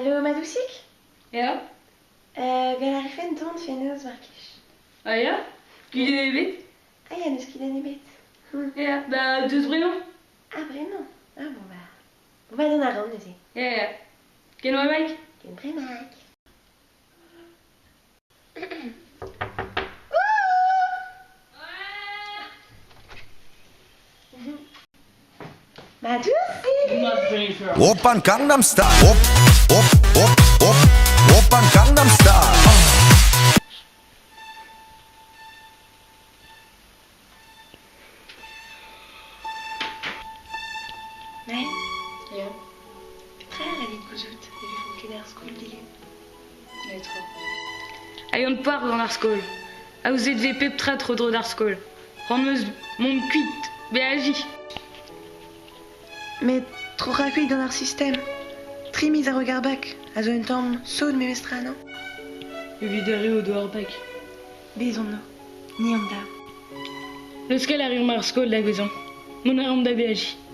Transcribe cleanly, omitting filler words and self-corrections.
Alo, ma dousig? Ya. Gall a refen dont fenoz, mar plij. Ah ya? Kudenn ebet? Ah ya, n'eus kudenn ebet. Ya, ba deus bremañ. Ah, bremañ? Ah bon bah... Bon bah dont a ran neuze. Ya, ya. Ken bremaik? Ken bremaik. Ma dousig! Oppan Gangnam Style. Op, op, op, op, Oppan Gangnam Style. Mael? Ya. Petra a rit gouzout e vefont ket ar skol dilhad? Netra. Hag an par gant ar skol. Aozet 'vez pep tra tro-dro d'ar skol. C'hoant 'm eus mont kuit, beajiñ. Met troc'hañ kuit gant ar sistem. Tri miz a-raok ar bak a zo un tamm sot memestra, non? Evit ar re o doa ar bak. Bez on ni an daou. Leuskel a reomp ar skol da gouezhañ. Mont a reomp da beajiñ.